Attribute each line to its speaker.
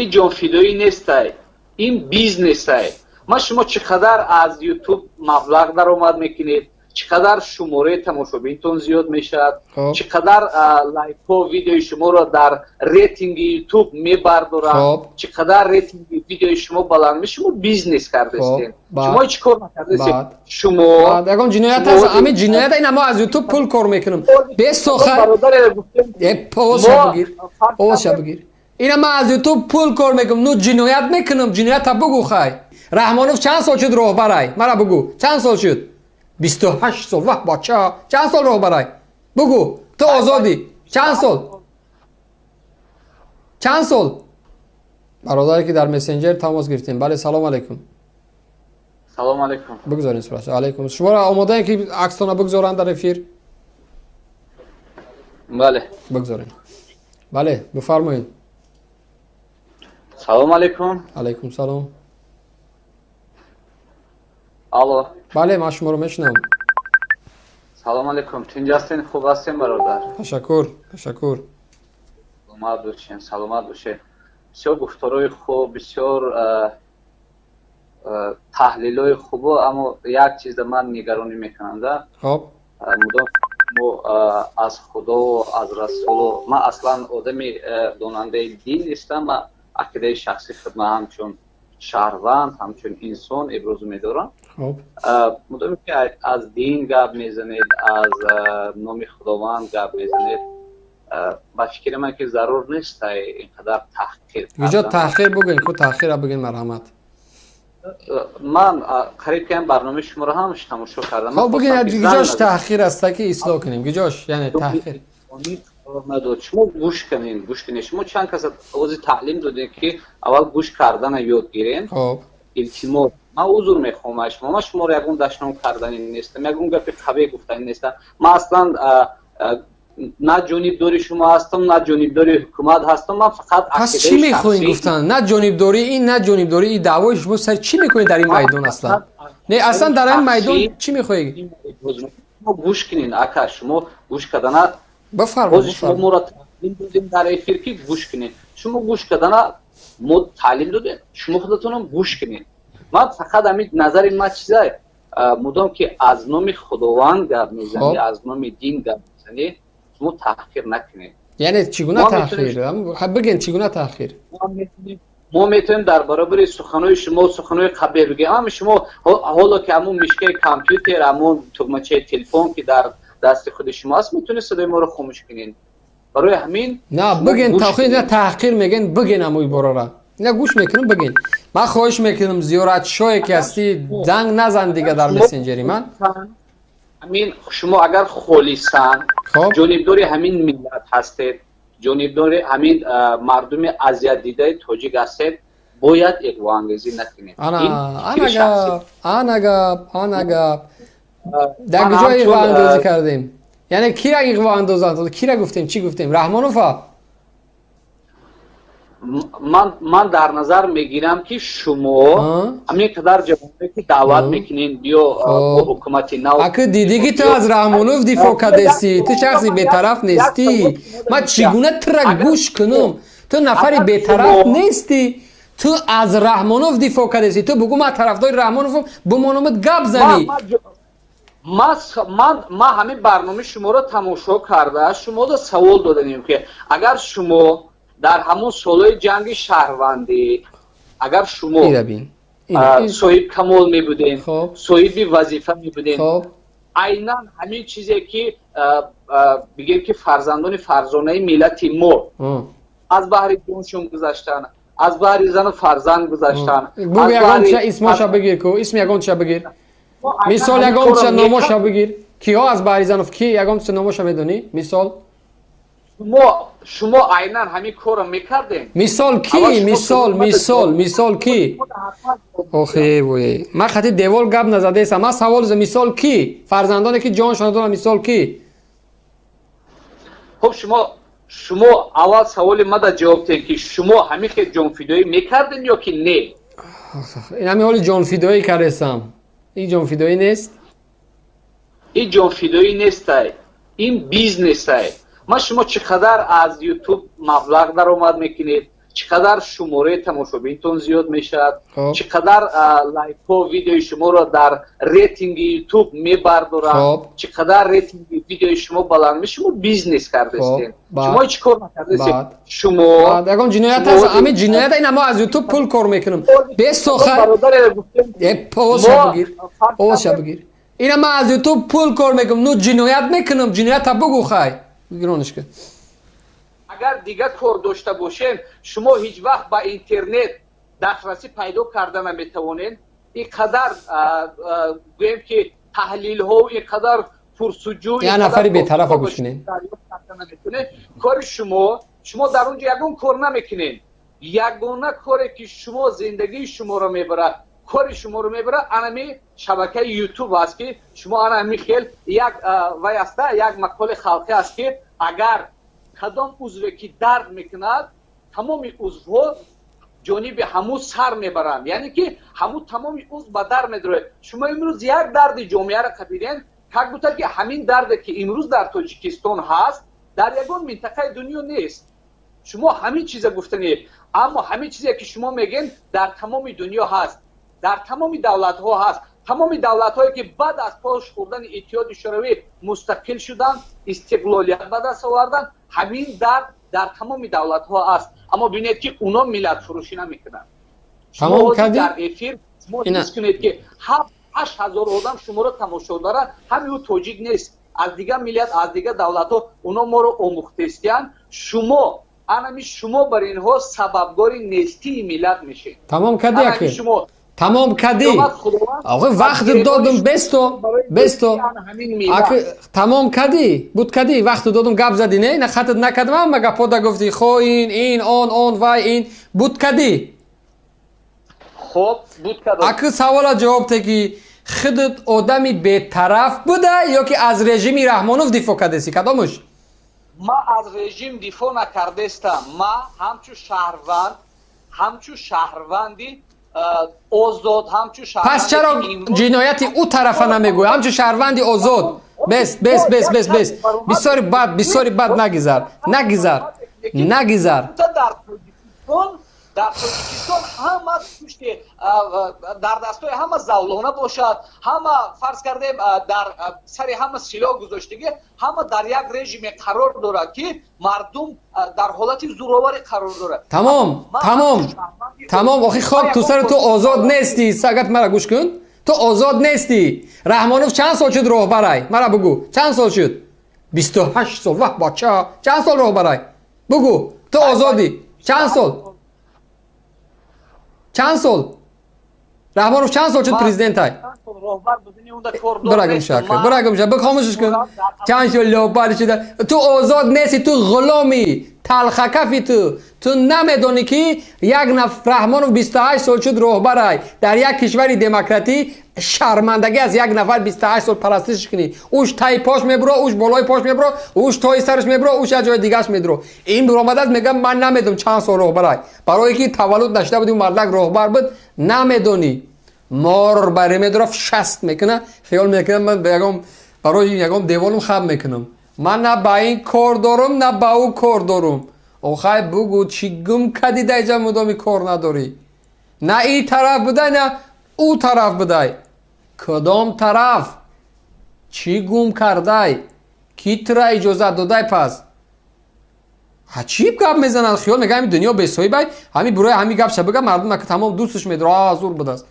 Speaker 1: Ин ҷонфидоӣ нестай, ин бизнесай. Ма шумо чӣ қадар аз Ютуб маблағ даромад мекунед, чӣ қадар шумораи тамошобинтон зиёд мешавад, чӣ қадар лайкҳо видеои шуморо дар рейтинги Ютуб мебардоранд, чӣ қадар рейтинги видеои шумо баланд мешавад. Шумо бизнес кардастед, шумо ҳеҷ кор накардастед. Шумо
Speaker 2: ягон ҷиноят аст? Ҳамин ҷиноят ина, мо аз Ютуб пул кор мекунем бесоха. Овозша бигир, овозша бигир. Ина ман аз Ютуб пул кор мекунам, ну ҷиноят мекунам? Ҷиноята бугӯ. Хай, Раҳмонов чанд сол шуд роҳбарай? Мара бугӯ, чанд сол шуд? 28 сол. Ваҳ, бача, чанд сол роҳбарай? Бугӯ, ту озодӣ. Чанд сол, чанд сол? Бародаре ки дар мессенҷер тамос гирифтем, бале, салом алейкум.
Speaker 1: Салом алейкум.
Speaker 2: Бигзорин сурат. Алейкум. Шуморо омодаем, ки акстона бигзоранд дар эфир?
Speaker 1: Бале.
Speaker 2: Бигзорем, бале, бифармоед.
Speaker 1: Салом алейкум.
Speaker 2: Алейкум салом.
Speaker 1: Алло.
Speaker 2: Бале, ман шуморо мешунавам.
Speaker 1: Салом алейкум, тинҷ ҳастен, хуб ҳастен, бародар?
Speaker 2: Ташаккур, ташаккур.
Speaker 1: Саломат бошен, саломат бошед. Бисёр гуфторҳои хуб, бисёр таҳлилҳои хубо, аммо як чизда ман нигаронӣ мекунам да. Мудом мо аз Худо, аз Расулу, ман аслан одами донандаи дин нестам, ман ақидаи шахсии худма ҳамчун шаҳрванд, ҳамчун инсон иброзу медорам. Мудоме ки аз дин гап мезанед, аз номи Худованд гап мезанед, ба фикри ман ки зарур нест ин қадар таҳқир.
Speaker 2: Куҷо таҳқир? Бугӯен ку, таҳқира бугӯен, марҳамат.
Speaker 1: Ман қариб ки барномаи шуморо ҳамаш тамошо кардам.
Speaker 2: Хоб, бугӯен, куҷош таҳқир аста, ки ислоҳ кунем? Куҷош, яъне, таҳқир?
Speaker 1: Надод. Шумо гӯш кунед, гӯш кунед. Шумо чанд каса ози таълим додем, ки аввал гӯш кардана ёд гирем. Илтимос, ман узр мехоҳам аз шумо. Ман шуморо ягон дашном кардани нестам, ягон гапи қабеҳ гуфтани нестам. Ман аслан на ҷонибдори шумо ҳастам, на ҷонибдори ҳукумат ҳастам, ман фақат
Speaker 2: Пас чӣ мехоҳем гуфтан? На ҷонибдорӣ ин, на ҷонибдорӣ ин, даъвои шумо сар чӣ мекунед дар ин майдон аслан? Не, аслан дар ин майдон чӣ мехоҳед?
Speaker 1: Шумо гӯш кунед, ака, шумо гӯш кардана
Speaker 2: Бифармо.
Speaker 1: Шумо моро таълим додем дар эфир, ки гӯш кунед. Шумо гӯш кардана мо таълим додем, шумо худатонам гӯш кунед. Ман фақат ҳамин назари ман чизай: мудом ки аз номи Худованд гап мезанӣ, аз номи дин гап мезанӣ, шумо таҳқир накунед.
Speaker 2: Яъне чӣ гуна таҳқир? Бигӯен, чӣ гуна таҳқир?
Speaker 1: Мо метавонем дар баробари суханои шумо суханои қабеҳ бигӯем, ама шумо ҳоло ки ҳамун мишкаи компютер, ҳамун тугмачаи телефон, ки дар дасти худи шумо аст, метавонед садои моро хомӯш кунед. Барои ҳамин
Speaker 2: На, бигӯен, таҳқир мегӯен, бигӯен ҳамун иборара. На, гӯш мекунам, бигӯен. Ман хоҳиш мекунам, зиёратшое ки ҳастӣ, занг назан дига дар мессенҷери ман.
Speaker 1: Ҳамин шумо агар холисан ҷонибдори ҳамин миллат ҳастед, ҷонибдори ҳамин мардуми азиятдидаи тоҷик ҳастед, бояд иғвоангезӣ накунед.
Speaker 2: Ана гап, ана гап, ана гап. Дар куҷо иғвоандозӣ кардем? Яъне кира иғвоандозанд? Кира гуфтем? Чӣ гуфтем? Раҳмонова?
Speaker 1: Ман дар назар мегирам, ки шумо ҳамин қадар ҷавоне, ки даъват мекунед, биё бо ҳукумати нав.
Speaker 2: Ака, дидӣ, ки ту аз Раҳмонов дифоъ кардестӣ. Ту шахси бетараф нестӣ. Ман чӣ гуна тура гӯш кунам? Ту нафари бетараф нестӣ, ту аз Раҳмонов дифоъ кардестӣ. Ту бугӯ, ман тарафдори Раҳмоновам, бумономат гап занӣ.
Speaker 1: Ман ҳамин барномаи шуморо тамошо карда, шуморо савол доданем, ки агар шумо дар ҳамон солҳои ҷанги шаҳрвандӣ, агар шумо соҳиб камол мебудем, соҳиби вазифа мебудем, айнан ҳамин чизе ки бигем, ки фарзандони фарзонаи миллати мо аз баҳри ҷоншон гузаштанд, аз баҳри зану фарзанд гузаштанд.
Speaker 2: Бугӯ, ягонча исмоша бигир ку, исми ягонча бигир, мисол, ягонча номоша бигир. Киҳо аз баҳри занов, ки ягонча номоша медонӣ, мисол?
Speaker 1: Шумо айнан ҳамин корро мекардем.
Speaker 2: Мисол ки, мисол, мисол, мисол ки? Охе вой, ман хати девол гап назадаестам. Ман савол: мисол ки, фарзандоне ки ҷоншон доранд, мисол ки?
Speaker 1: Хуб, шумо аввал саволи мада ҷавоб диҳед, ки шумо ҳамин хел ҷонфидоӣ мекардем ё ки не?
Speaker 2: Ин ҳамин ҳоли ҷонфидоӣ кардесам, ин ҷонфидоӣ нест?
Speaker 1: Ин ҷонфидоӣ нестай, ин бизнесай. Ман шумо чӣ қадар аз Ютуб маблағ даромад мекунед, Чӣ қадар шумораи тамошобинтон зиёд мешавад, чӣ қадар лайкҳо видеои шуморо дар рейтинги Ютуб мебардоранд, чӣ қадар рейтинги видеои шумо баланд мешавад. Шумо бизнес кардастед, шумо чӣ кор накардастед? Шумо
Speaker 2: Ягон ҷиноят ҳаст? Ҳамин ҷиноят ина, мо аз Ютуб пул кор мекунем бесоха. Овозша бигир, овозша бигир. Ина ман аз Ютуб пул кор мекунам, ну ҷиноят мекунам? Ҷиноята бугӯ, хай, бигиронишка.
Speaker 1: Агар дигар кор дошта бошем, шумо ҳеҷ вақт ба интернет дастрасӣ пайдо карда наметавонед. Ин қадар, гӯем ки, таҳлилҳо, ин қадар пурсуҷӯ.
Speaker 2: Я нафари бетарафа гӯш кунед.
Speaker 1: Кори шумо, шумо дар он ҷо ягон кор намекунед. Ягона коре ки шумо зиндагии шуморо мебарад, кори шуморо мебарад, анами шабакаи Ютуб аст, ки шумо ана ҳамин хел як вай аста. Як мақоли халқӣ аст, ки агар кадом узве ки дард мекунад, тамоми узвҳо ҷониби ҳамун сар мебаранд, яъне ки ҳамун тамоми узв ба дард медорад. Шумо имрӯз як дарди ҷомеаро қабиден, как будто ки ҳамин дарде ки имрӯз дар Тоҷикистон ҳаст, дар ягон минтақаи дунё нест. Шумо ҳамин чиза гуфтанед, аммо ҳамин чизе ки шумо мегӯед, дар тамоми дунё ҳаст, дар тамоми давлатҳо ҳаст. Тамоми давлатҳое ки баъд аз пош хӯрдани Иттиҳоди Шӯравӣ мустақил шуданд, истиқлолият ба даст оварданд, ҳамин дард дар тамоми давлатҳо аст. Аммо бинед, ки уно миллатфурӯшӣ намекунанд. Шумо дар эфир шумо ҳис кунед, ки 7-8 ҳазор одам шуморо тамошо дорад. Ҳами ӯ тоҷик нест, аз дигар миллият, аз дигар давлатҳо. Уно моро омӯхтестиянд. Шумо анами шумо бар инҳо сабабгори нестии миллат мешед.
Speaker 2: Тамом кардӣ? Аки, тамом кардӣ? Охи, вақт додум, бесто, бесто. Аки, тамом кардӣ, буд кардӣ, вақт додум, гап задӣ. Не, на хатат накардам, ама гапода гуфтӣ, хоин, ин, он, он, вай, ин, буд кардӣ.
Speaker 1: Хоб, буд кардам.
Speaker 2: Аки, савола ҷавоб те, ки худат одами бетараф буда ё ки аз режими Раҳмонов дифоъ кардеси, кадомуш?
Speaker 1: Ма аз режим дифоъ накардестам. Ма ҳамчун шаҳрванди озод, ҳамчун
Speaker 2: Пас чаро ҷинояти ӯ тарафа намегӯй, ҳамчун шаҳрванди озод? Бес, бес, бес, бес, бес, бисёри бад, бисёри бад. Нагизар, нагизар, нагизар.
Speaker 1: Дар Тоҷикистон ҳама пушти дар дастои ҳама завлона бошад, ҳама, фарз кардем, дар сари ҳама силоҳ гузоштагӣ, ҳама дар як режиме қарор дорад, ки мардум дар ҳолати зӯроварӣ қарор дорад.
Speaker 2: Тамом, тамом, тамом. Охи, хоб, ту сари ту озод нестӣ. Сагат, мара гӯш кун, ту озод нестӣ. Раҳмонов чанд сол шуд роҳбарай? Мара бугӯ, чанд сол шуд? 28 сол. Ваҳ, бача, чанд сол роҳбарай? Бугӯ, ту озодӣ. Чанд сол, чанд сол Раҳмонов, чанд сол шуд президентай? Бирагим шакр, бирагим шакр, хомӯшиш кун. Чанд шуд роҳбар шуда? Ту озод нести, ту ғуломи талхакафи. Ту намедонӣ, ки як Раҳмонов 28 сол шуд роҳбарай дар як кишвари демократӣ. Шармандагӣ аз як нафар 28 сол парастишш кунӣ. Уш таи пош мебуро, уш болои пош мебуро, уш тои сараш мебуро, уш як ҷои дигаш медуро. Ин биромадааст, мегӯям, ман намедонам чанд сол роҳбарай, барое ки таваллуд нашуда буди, мардак роҳбар буд. Намедонӣ, мор баре медура, шаст мекуна, хиёл мекунам ман ягон барои ягон деволум хаб мекунам. Ман на ба ин кор дорум, на ба ӯ кор дорум. Охай, бугӯ, чӣ гум кардӣ? Даиҷа мудоми кор надорӣ, на ин тараф будай, на ӯ тараф будай. Кадом тараф? Чӣ гум кардай? Ки тура иҷозат додай? Пас ҳа, чӣ гап мезанад? Хиёл мега ҳами дунё бесоҳибай. Ҳами бурои ҳами гапша бига, мардум тамом дӯсташ медора, зур будааст.